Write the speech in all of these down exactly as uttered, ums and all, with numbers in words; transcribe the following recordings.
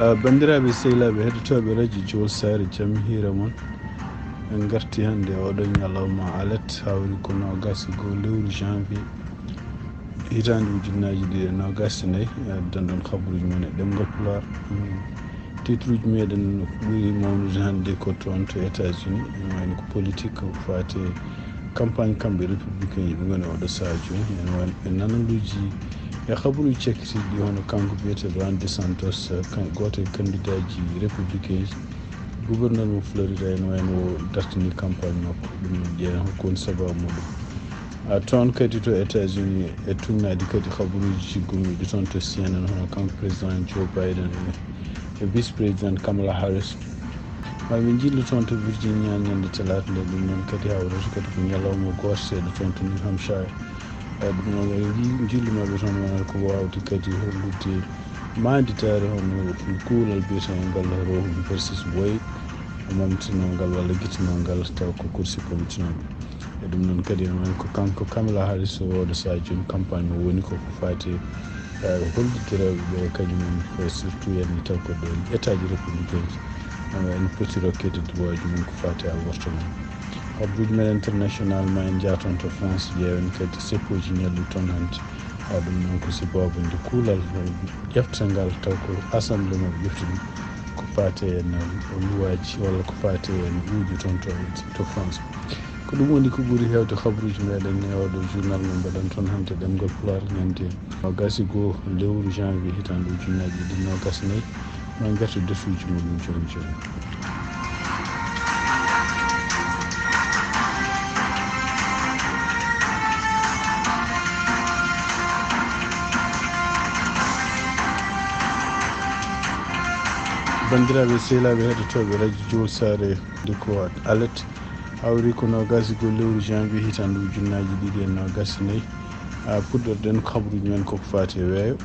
Ah, banndiraaɓe sehilaaɓe heɗotooɓe radio Jowol Saare, jam hiira mon. En ngarti hannde oɗo ñalawma alet, hawri ko noogas e goo lewru janvier, hitaande ujunnaaji ɗiɗi e noogas e nayi. Eh, addani ɗon kabaruuji mon e ɗemngal Pulaar. Mm. Titre uji meɗen ɓuri mawnude hannde ko toon to États-Unis, ene wayno ko politique, ko faati e campagne kamɓe républicain ɓe ngoni oɗo sahaa jooni. Ene wayno e nanaluuji e kabaruuji cakkitiiɗi, hono kanko biyeteeɗo Ron DeSantis, kan-, gooto e candidat ji républicain ji, gouverneur mo Florida, ene wayno o dartini campagne makko. Ɗum en ƴeewen hol ko woni sabaabu muɗum. A toon kadi to États-Unis e tugnaade kadi kabaruuji gummiiɗi toon to C N N, hono kanko président Joe Biden e, e vice président Kamala Harris. Ma min njillu toon to Virginia ñande talaata nde, ɗum noon kadi hawrata kadi ko ñalawma gooto seeɗa toon to New Hampshire. E ɗum noon, e nji-, njillu maɓɓe toon wonata ko waawde kadi hollude maanditaare hono kuulal biyeteeɗo ngal Roe versus Wade, momtinoo ngal walla gittinoo ngal, taw ko kursi pomtinooɓe. E ɗum noon kadi, ene wayno ko kanko Kamala Harris, o oɗo sahaa jooni, campagne o woni ko ko faati e, eh, hollude rewɓe ɓe kañum en, ko surtout en taw ko ɗo État ji républicain ji, eh, ene poti rokkede droit ji mum ko faati e avortement. Kabaruuji men international ma en njah toon to France, ƴeewen kadi seppooji ñalli toon hannde. Ha ɗum noon ko sabaabu nde kuulal ƴeftangal taw ko assemblée maɓɓe ƴefti ɗum, ko faati e luwaaji walla ko faati e uujo toon to, to France. Ko ɗum woni ko ɓuri heewde kabaruuji meɗen e oɗo journal mo mbaɗen toon hannde ɗemngal Pulaar, ñande noogas e goo lewru janvier hitaande ujunnaaji ɗiɗi noogas e nayi. Ma en ngartu e dartuuji muɗum jooni jooni. Banndiraaɓe sehilaaɓe heɗotooɓe radio Jowol Saare, nde ko alet, hawri ko noogas e goo lewru janvier hitaande ujunnaaji ɗiɗi e noogas e nayi. A, puɗɗorɗen kabaruuji men ko ko faati e weeyo.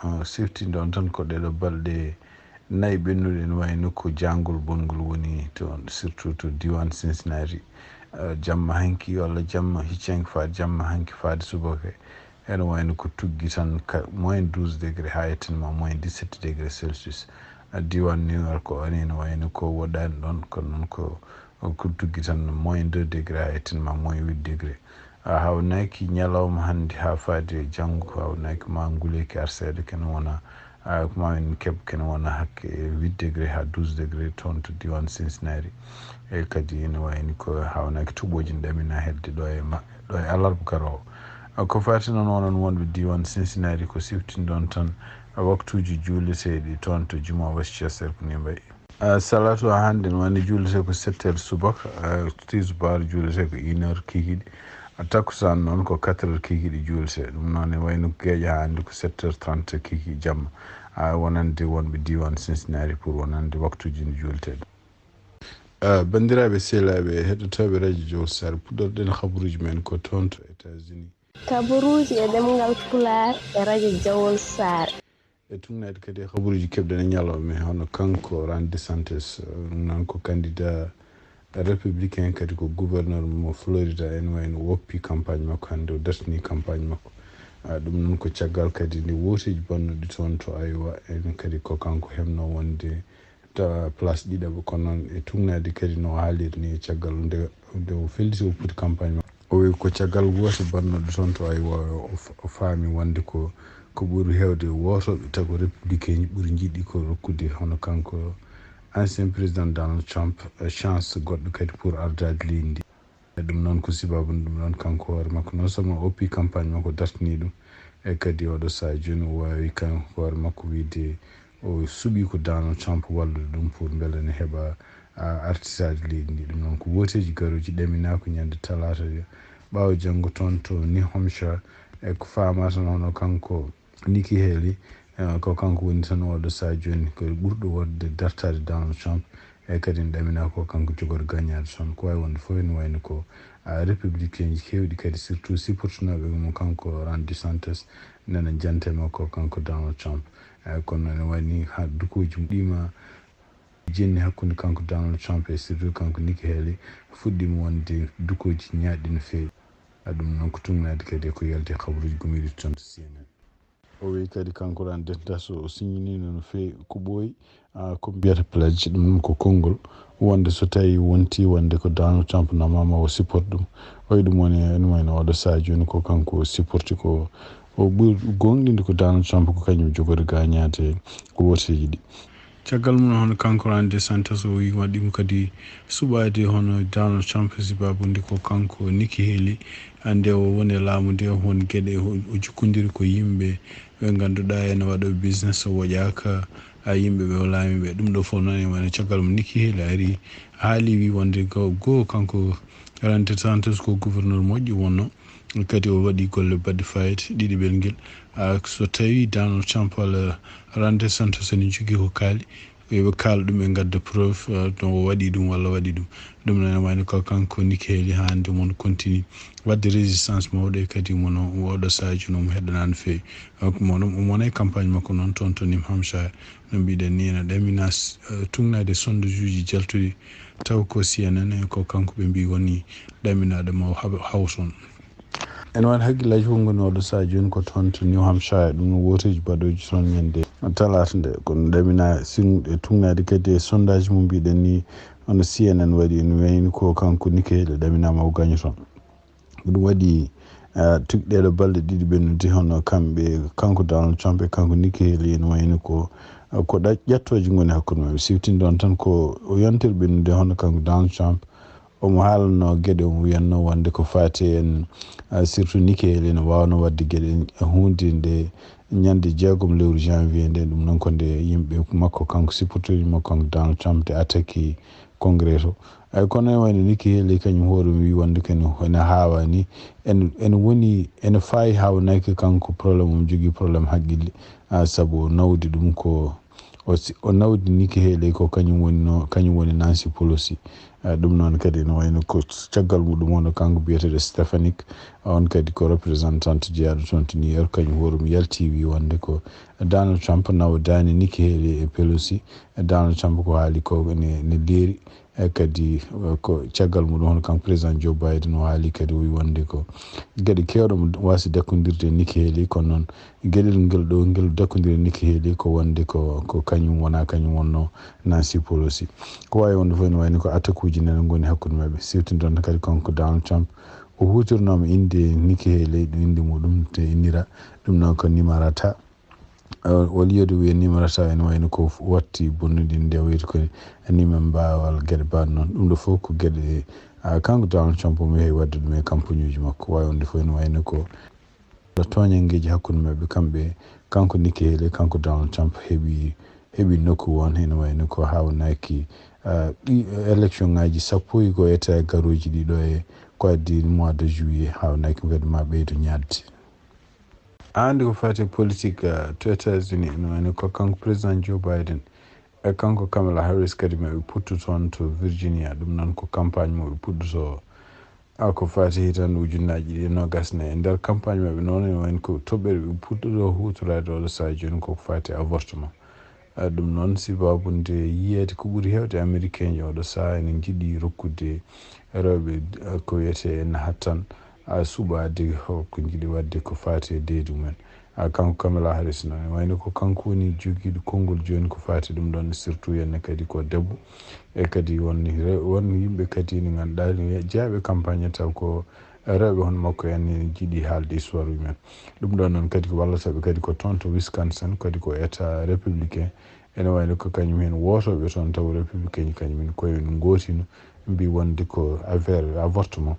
Ah, siftinɗon tan ko ɗeɗo balɗe nayi ɓennuɗe, ene wayno ko jangol bongol woni toon, surtout to diiwaan Cincinnati. Eh, jamma hanki walla jamma hicci hanki faa jamma hanki faade subaka, ene wayno ko tuggi tan ka moins douze degré haa yettan ma moins dix-sept degré Celsius. Eh, diiwaan New York o ne, ene wayno ko woɗɗaani ɗoon, kono noon ko, ko tuggi tan moins deux degré haa yettan ma moins huit degré. A hawnaaki ñalawma hannde haa faade e janngo, hawnaaki ma nguleeki arseede kene wona, a, ma en keɓ kene wona hakke huit degré haa douze degré toon to diiwaan Cincinnati. E kadi ene wayni ko hawnaaki toɓooji ne ɗamina hedde ɗo e ma-, ɗo e alarba garoowo. A, ko faati noon onon wonɓe diiwaan Cincinnati, ko siftinɗon tan, a, waktuuji juuleteeɗi toon to jumaa Westchester ko ni mbayi. A, salaatu o hannde no wayno juulete ko sept heures subaka, a, tisbaar juulete ko une heure kikiiɗe, a, takkusaan noon ko quatre heures kikiiɗe juulete. Ɗum noon ne wayno ko geeƴa hannde ko sept heures trente kikiiɗe jamma, a, wonande wonɓe diiwaan Cincinnati pour wonande waktuuji ndi juulete ɗo. A, banndiraaɓe sehilaaɓe heɗotooɓe radio Jowol Saare, puɗɗorɗen kabaruuji men ko toon to États-Unis. Kabaruuji e ɗemngal Pulaar e radio Jowol Saare. E tugnaade kadi e kabaruuji keɓɗen e ñalawma, hono kanko Ron DeSantis, eh, noon ko candidat républicain, kadi ko gouverneur mo Florida, ene wayno o woppi campagne makko hannde, o dartini campagne makko. Ah, ɗum noon ko caggal kadi nde wooteeji bannuɗi toon to Iowa, ene kadi ko kanko heɓnoo wonde ta place ɗiɗaɓo, kono noon e tugnaade kadi no haaliri ni e caggal nde, nde o felliti o poti campagne makko. O wi ko caggal woote bannuɗo toon to Iowa o, o faami wonde ko, ko ɓuri heewde wootooɓe tago républicain ji ɓuri njiɗi ko rokkude hono kanko ancien président Donald Trump, eh, chance goɗɗo kadi pour ardaade leydi ndi. E ɗum noon ko sabaabu ɗum ɗoon kanko hoore makko non seulement o oppi campagne makko dartini ɗum, e kadi oɗo sahaa jooni o waawi kanko hoore makko wiyde o suɓii ko Donald Trump wallude ɗum pour mbele ne heɓa, a, artirde leydi ndi. Ɗum noon ko wooteeji garooji ɗaminaa ko ñande talaata ɓaawo janngo toon to New Hampshire. E ko faama tan hono kanko Nikki Haley, eh, ko kanko woni tan oɗo sahaa jooni ko ɓurɗo wonde dartaade Donald Trump. E kadi ne ɗaminaa ko kanko jogori gañaade toon. Ko waawi wonde fof ene wayno ko, a, républicain ji keewɗi kadi surtout supportinooɓe mo kanko Ron DeSantis nana jante makko kanko Donald Trump. Eh, kono ene wayni haa dukooji ɗi ma jenni hakkunde kanko Donald Trump e surtout kanko Nikki Haley fuɗɗiima wonde dukooji ñaaɗɗi no feewi. A, ɗum noon ko tugnaade kadi e ko yalti e kabaruuji gumiiɗi toon to C N N. O wi kadi kanko Randy Santos o signini no feewi ko ɓooyi, ah, ko mbiyata pledge, ɗum noon ko konngol wonde so tawi wonti wonde ko Donald Trump namama o support ɗum. O wi ɗum woni ene wayno oɗo saha jooni ko kanko o supporti ko o ɓuri gonɗinde ko Donald Trump ko kañum jogori gañaade ko woteeji ɗi. Caggal mum hono kanko Randy Santos o wi waɗi mo kadi suɓaade hono Donald Trump sibabude ko kanko Nikki Haley. Ande o woni e laamu nde won geɗe o o jokkondiri ko yimɓe ɓe ngannduɗaa ene waɗa business o woƴaaka a yimɓe ɓe o laami ɓe. Ɗum ɗo fof noon e wano caggal mo Nikki Haley ari haali wi wonde ko goo kanko Randy Santos ko gouverneur moƴƴo wonno. Kadi o waɗi golle baɗɗe fayida ɗiɗi ɓel ngel. Ah, so tawi Donald Trump walla Randy Santos ene jogii ko kaali, yo ɓe kaal ɗum e ngadda preuve, ah, no o waɗi ɗum walla waɗi ɗum. Ɗum noon ene wayno ko kanko Nikki Haley hannde mon continue waɗde résistance mawɗo e kadi mono oɗo saha jooni omo heɗɗanaa no feewi. Donc mono omo wona e campagne makko noon toon to New Hampshire. No mbiɗen ni ene ɗamina, eh, tugnaade sondage uji jaltuɗi taw ko C N N en ko kanko ɓe mbi woni ɗaminaaɗo mo haw-, haw toon. Ene waɗi hakkillaaji fof ngoni oɗo saha jooni ko toon to New Hampshire, ɗum no wooteeji baɗooji toon ñande talaata nde. Kono ɗamina sin-, e tugnaade kadi e sondage mo mbiɗen ni, hono C N N waɗi, ene wayni ko kanko Nikki Haley ɗaminaama o gaño toon. Ko ɗum waɗi, ah, tug-, ɗeɗo balɗe ɗiɗi ɓennude hono kamɓe, kanko Donald Trump e kanko Nikki Haley ene wayni ko, ah, ko ɗa-, ƴattooje ngoni hakkunde maɓɓe. Siftinde on tan ko o yontere ɓennude hono kanko Donald Trump, omo haalanno geɗe, omo wiyanno wonde ko faati en, ah, surtout Nikki Haley ene waawno waɗde geɗe, huunde nde ñande jeegom lewru janvier nde, ɗum noon ko nde yimɓe makko, kanko supporterji makko, kanko Donald Trump, nde attaque congrès to. Ay, kono e wayno Nikki Haley kañum hoore mum wi wonde kene ene haawa ni, ene, ene woni, ene faayi haawnaki kanko problème, omo jogii problème haqqille, ah, sabu o nawdi ɗum ko, o si-, o nawdi Nikki Haley ko kañum woni no, kañum woni Nancy Pelosi. Ah, ɗum noon kadi no wayno ko caggal muɗum hono kanko biyeteeɗo Stefanik, on kadi ko représentante jeyaaɗo toon to New York, kañum hoore mum yalti wi wonde ko Donald Trump nawdaani Nikki Haley e Pelosi. Donald Trump ko haali ko ne, ne leeri, e kadi, eh, ko caggal muɗum hono kanko président Joe Biden o haali kadi o wi wonde ko geɗe keewɗe mo waasi dakkondirde e Nikki Haley, kono noon geɗel ngel ɗo ngel dakkondiri e Nikki Haley ko wonde ko, ko kañum wona kañum wonno Nancy Pelosi. Ko waawi wonde fof ene wayni ko attaque uji nene ngoni hakkunde maɓɓe. Siftinde on kadi kanko Donald Trump o huutirnooma innde Nikki Haley, ɗum innde muɗum te innira ɗum noon ko Nimarata. Eh, au lieu de wiya Nimarata ene wayno ko f-, watti bonnude nde wiyata ko Nimemba walla geɗe mbaɗ noon. Ɗum ɗo fof ko geɗe, ah, kanko Donald Trump omo yehi waɗde ɗum e campagne uji makko. Waawi wonde fof ene wayno ko tooñanngeeji hakkunde maɓɓe kamɓe, kanko Nikki Haley, kanko Donald Trump heɓi, heɓi nokku won, ene wayno ko haawnaki, ah, ɗi élection ngaji sappo e goo état garooji ɗi ɗo e ko addi mois de juillet, haawnaki mbeɗa ma ɓeydo ñaadde. Anndi ko faati e politique, eh, to États-Unis, ene wayno ko kanko président Joe Biden e kanko Kamala Harris kadi maɓe puttu toon to Virginia. Ɗum noon ko campagne mo ɓe puɗɗoto, ah, ko faati hitaande ujunnaaji ɗiɗi e noogas nayi. E nder campagne maɓɓe noon ene wayno ko toɓɓere ɓe puɗɗoto huutoraade oɗo saha jooni ko faati e avortement. Ah, ɗum noon, sibabu nde yiyeede ko ɓuri heewde Amerikeenjo oɗo saha ene njiɗi rokkude rewɓe, ah, ko wiyetee en hattan, ah, suɓaade ko njiɗi waɗde ko faati e deedi mumen. Ah, kanko Kamala Harris noon, ene wayno ko kanko woni jogiiɗo konngol jooni ko faati ɗum ɗoon, surtout henne kadi ko debbo. E kadi won re-, won yimɓe kadi ne ngannduɗaa ne jeyaaɓe campagne taw ko rewɓe hono makko en ne njiɗi haalde histoire mumen. Ɗum ɗoon noon kadi ko wallata ɓe kadi ko toon to Wisconsin, kadi ko état républicain. Ene wayno ko kañum heen wootooɓe toon taw républicain ji kañum en koye en ngootino mbi wonde ko affaire avortement.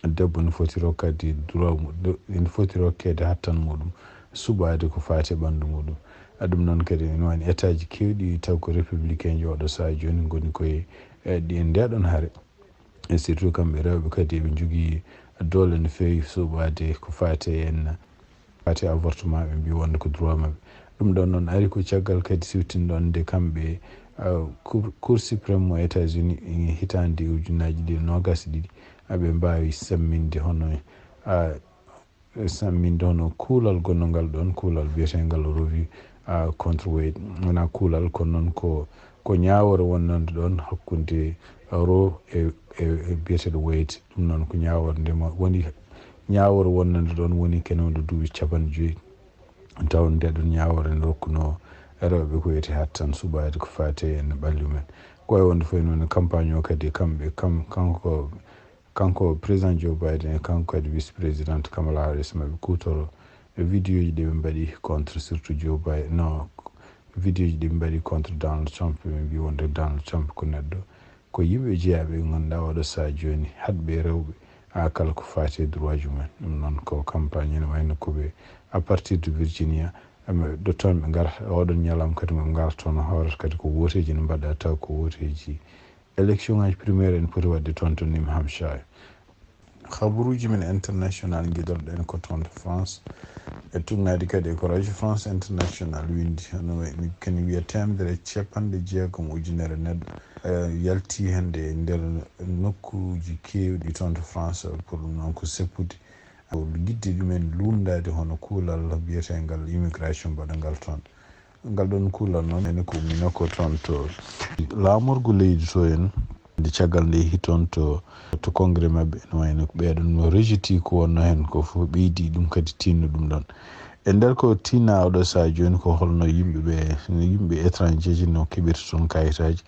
Debbo ne foti rokkaade droit mu-, do-, ene foti rokkeede hattan muɗum, suɓaade ko faati e ɓanndu muɗum. A ɗum noon kadi ene wayno état ji keewɗi taw ko républicain ji oɗo saha jooni ngoni koye, eh, ɗi, nde ɗoon hare. E surtout kamɓe rewɓe kadi eɓe njogii doole no feewi suɓaade ko faati e en, faati e avortement, ɓe mbi wonde ko droit maɓɓe. Ɗum ɗoon noon ari ko caggal kadi siwtinɗon nde kamɓe, ah, Cour, Cour suprême mo États-Unis, eh, hitaande ujunnaaji ɗiɗi e noogas e ɗiɗi, aɓe mbaawi samminde hono, ah, samminde hono kuulal gonnongal ɗoon, kuulal biyeteengal Roe v, ah, contre Wade. Wonaa kuulal, kono noon ko, ko ñaawoore wonnande ɗoon hakkunde Roe e, e, e biyeteeɗo Wade. Ɗum noon ko ñaawoore nde mo woni, ñaawoore wonnande ɗoon woni kene wonde duuɓi capanɗe joyi. Taw nde ɗon ñaawoore nde rokkuno rewɓe ko wiyetee hattan suɓaade ko faati e ɓalli mumen. Ko wayi wonde fof noon campagne o kadi kamɓe, kam, kanko, kanko président Joe Biden e kanko kadi vice président Kamala Harris maɓe kuutoro e vidéo ji ɗi ɓe mbaɗi contre surtout Joe Biden, non, vidéo ji ɗi ɓe mbaɗi contre Donald Trump, ɓe mbi wonde Donald Trump ko neɗɗo, ko yimɓe jeyaaɓe ɓe ngannduɗaa oɗo sahaa jooni haɗɓe rewɓe, a kala ko faati e droit ji mumen. Ɗum noon ko campagne ene wayno ko ɓe à partir de Virginia, ɓe ɗo toon ɓe ngara, oɗon ñalawma kadi mo ɓe ngara toon, hawrata kadi ko wooteeji ne mbaɗa taw ko wooteeji élection ngaji primaire en poti waɗde toon to New Hampshire. Habaruuji men international ngiɗorɗen ko toon to France. E tugnaade kadi ko Radio France International winndi, hono mi kadi wiya teemedere e capanɗe jeegom ujunere neɗɗo, eh, yalti hannde e nder nokkuuji keewɗi toon to France, pour ɗum noon ko seppude. Ko yiɗde ɗumen luundaade hono kuulal biyeteengal immigration mbaɗangal toon. Ngal ɗoon kuulal noon, ene ko umminoo ko toon to laamorgo leydi to en. Nde caggal nde yehi toon to, to congrès maɓɓe, no wayno ko ɓeeɗon no rejeti ko wonno heen ko fof ɓeydi ɗum kadi tinno ɗum ɗoon. E nder ko tinna oɗo sahaa jooni ko holno yimɓe ɓe, yimɓe étranger ji no keɓirta toon kayitaaji,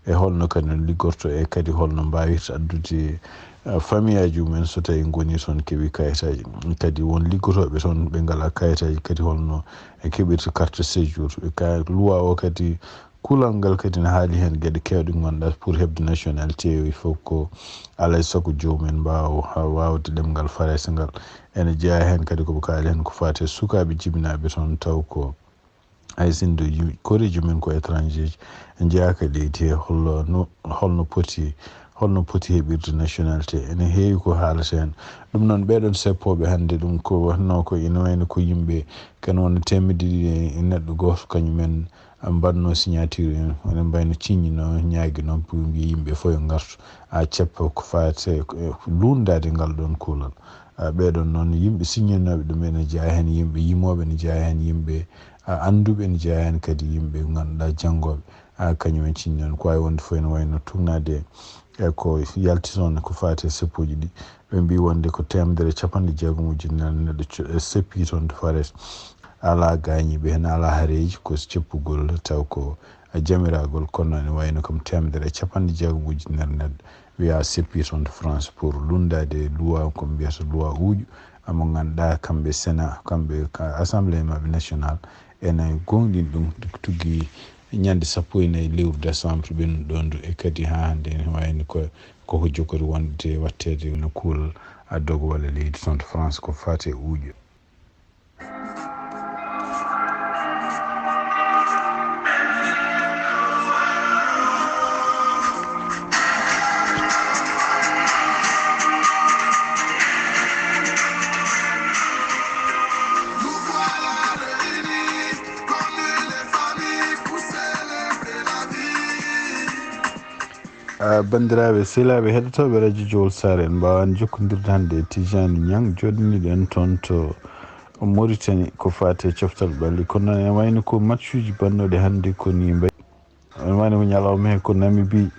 e holno kadi no liggorto, e kadi holno mbaawirta addude, eh, famiyaaji mumen so tawii ngoni toon keɓi kayitaaji. Kadi won liggotooɓe toon ɓe ngalaa kayitaaji, kadi holno e keɓirta carte séjour. Ɓe ka-, loi o kadi, kuulal ngal kadi ne haali heen geɗe keewɗe ngannduɗaa pour heɓde nationalité, il faut ko alaa e sago joomum en mbaawa ha waawde ɗemngal Farayse ngal. Ene jeyaa heen kadi ko ɓe kaali heen ko faati e sukaaɓe jibinaaɓe toon taw ko hay sinno yim-, koreejo men ko étranger, njeyaaka e leydi he, holno no, holno poti, holno poti heɓirde nationalité. Ene heewi ko haalata heen. Ɗum noon, ɓeeɗoon seppooɓe hannde, ɗum ko wonno ko ina wayno ko yimɓe kan wona teemedde ɗiɗi e neɗɗo gooto, kañum en mbaɗno signature en, ene mbayno ciññino, ñaagino, mbi yimɓe fof yo ngartu, a ceppa ko faati e luundaade ngal ɗoon kuulal. A, ɓeeɗoon noon, yimɓe siññinooɓe ɗum ene jeyaa heen, yimɓe yimooɓe ene jeyaa heen, yimɓe, a, annduɓe ene jeyaa heen, kadi yimɓe ngannduɗaa janngooɓe, a, kañum en ciññi noon. Ko waawi wonde fof ene wayno tugnaade e ko yalti toon ko faati e seppuuji ɗi. Ɓe mbii wonde ko teemedere e capanɗe jeegom ujunere neɗɗo co-, e seppi toon to Farees. Alaa gaañiiɓe heen, alaa hareeji, ko ceppugol taw ko jamiragol, kono ene wayno kam teemedere e capanɗe jeegom ujunere neɗɗo wiyaa seppi toon to France pour lunndaade loi ko mbiyata loi uujo, mo ngannduɗaa kamɓe Sénat, kamɓe ka Assemblée maɓɓe national ene gooŋɗini ɗum tuggi ñande sappo e nayi lewru décembre ɓennuɗo ɗo, e kadi haa hannde ene wayno ko, koko jogori wonde watteede no kuulal addogo walla leydi toon to France ko faati e uujo. Ah, banndiraaɓe, sehilaaɓe heɗotooɓe Radio Jowol Saare, en mbaawaani jokkondirde hannde e Tijani Niang, jooɗaniiɗo en toon to Mauritanie, ko faati e coftal ɓalli. Kono noon, ene wayno ko matchuuji bannooɗi hannde ko nii mbayi. Ene wayno ko ñalawma he ko Namibie,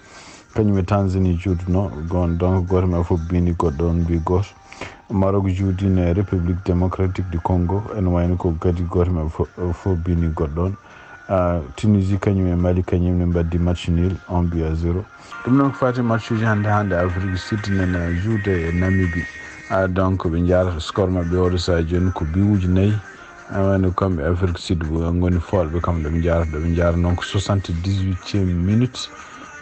kañum e Tanzanie juuduno. Gon-, donc, gooto maɓɓe fof bini goɗɗo on, mbi gooto. Maroc juudino e République Démocratique du Congo, ene wayno ko kadi gooto maɓɓe fo-, fof bini goɗɗo on. Ah, Tunisie kañum e Mali kañum ne mbaddi match nul, un but à zéro. Ɗum noon ko faati matchuuji hannde, hannde Afrique du Sud nana juude e Namibie. Ah, donc ɓe njaarata score maɓɓe oɗo sahaa jooni ko biwuuji nayi. Ene wayno kamɓe Afrique du Sud ngoni foolɓe kam ɗo ɓe njaarata, ɗo ɓe njaara noon ko soixante-dix-huitième minute.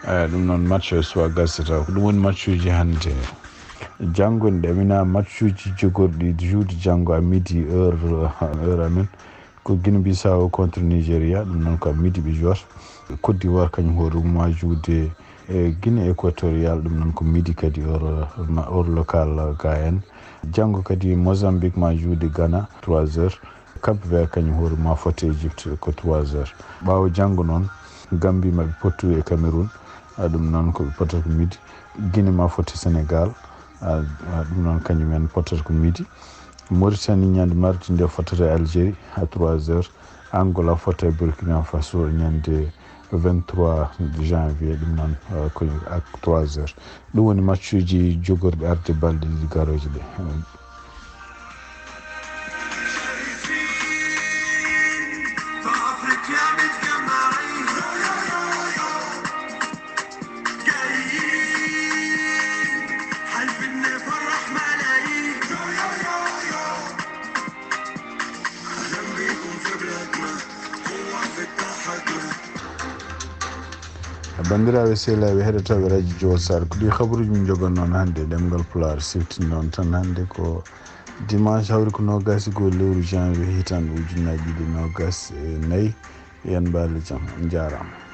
Eh, ɗum noon match o suwa gasata. Ko ɗum woni matchuuji hannde. Janngo ne ɗamina matchuuji jogorɗi juude janngo à midi heure, heure amen. Ko Guinée Bissau contre Nigeria, ɗum noon ko à midi ɓe jowata. Côte d'Ivoire kañum hoore mum ma juude e Guinée Équatoriale, ɗum noon ko midi kadi heure, heure locale ga en. Janngo kadi Mozambique ma juude Ghana, trois heures. Cap Vert kañum hoore mum ma fotte Égypte ko trois heures. Ɓaawo janngo noon, Gambie maɓe pottu e Cameroun, a, ɗum noon ko ɓe pottata ko midi. Guinée ma fotte Sénégal, a, a, ɗum noon kañum en pottata ko midi. Mauritanie ñande mardi nde fottata e Algérie à trois heures. Angola fotta e Burkina Faso ñande vingt-trois janvier, ɗum noon, a, ko à trois heures. Ɗum woni matchuuji jogorɗi arde balɗe ɗiɗi garooje ɗe. Ɓe Banndiraaɓe sehilaaɓe heɗotooɓe radio Jowol Sare, ko ɗi habaruuji min njoganno on hannde e ɗemngal Pulaar. Siftin noon tan hannde ko dimanche, hawri ko noogaas e goo lewru janvier hitaande ujunnaji ɗiɗi noogaas e nayi. Yo on mbaal e jam, on njaaraama.